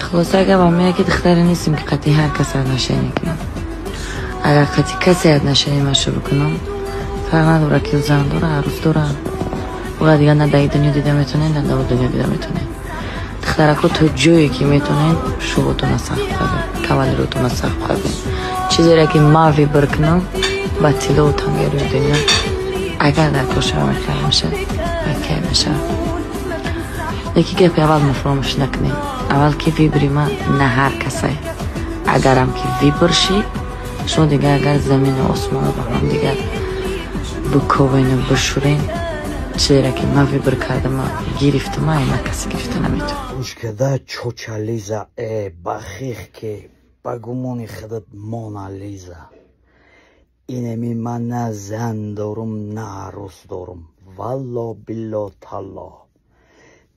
Хулоса, гапам ине, ки духтаре нестем, ки қатъи ҳар кас отношение кунам. Агар қатъи касе отношение ма шурӯъ кунам, фарқ надорад, ки ӯ зан дора, арӯс дора, ӯра дигар на дар дунё дида метонед, на дар дунё дида метонед. Духтарако, то ҷое ки метонед, шуғотона сахт қабед, кавалеротона сахт қабед. Чизере ки ма выбор кунам, ба тиллову тангаи рӯи дунё агар дар кор шава, мехел мешавад, кай мешавад. Лекин гапи аввал ма фаромӯш накунед. Аввал ки выбори ман на ҳар касай. Агарам ки выбор шӣ, шумо дигар агар замину осмоно ба ҳам дигар биковену бишӯрен, чизере ки ман выбор кардама, гирифтама, ина касе гирифта наметавонад. Гӯш када, чоча Лиза, э бахих, ки ба гумони худат Мона Лиза. Инеми ман на зан дорум, на арӯс дорум, валло, билло, талло.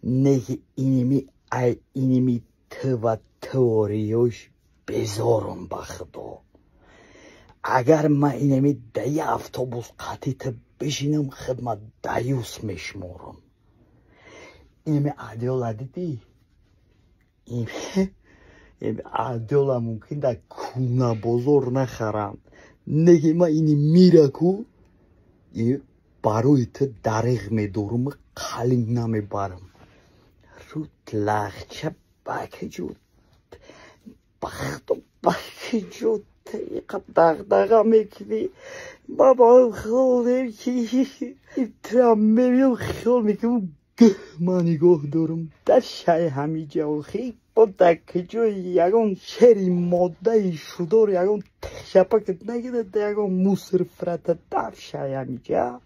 Неки инеми ай инеми тва теориёш безорум, ба худо. Агар ман инеми да я автобус қатъи ту бишинам, хидмат даюс мешуморам. Инеми адёла дидӣ, инеми адёла мумкин дар кунабозор нахаранд, неки ман ини мираку барои ту дареғ медорум, қалин намебарам. Рут лахча, бакиҷо, бахто, бакиҷо иқа дағдаға мекунӣ? Баба, хиёл ки тра мебинам, хиёл мекунам, гӯ ман нигоҳ дорам дар шай ҳамиҷа. Охи, бо дар куҷо ягон шери моддаи шудор, ягон шапакат нагирад, ягон мусор фрата дар шай ҳамиҷа.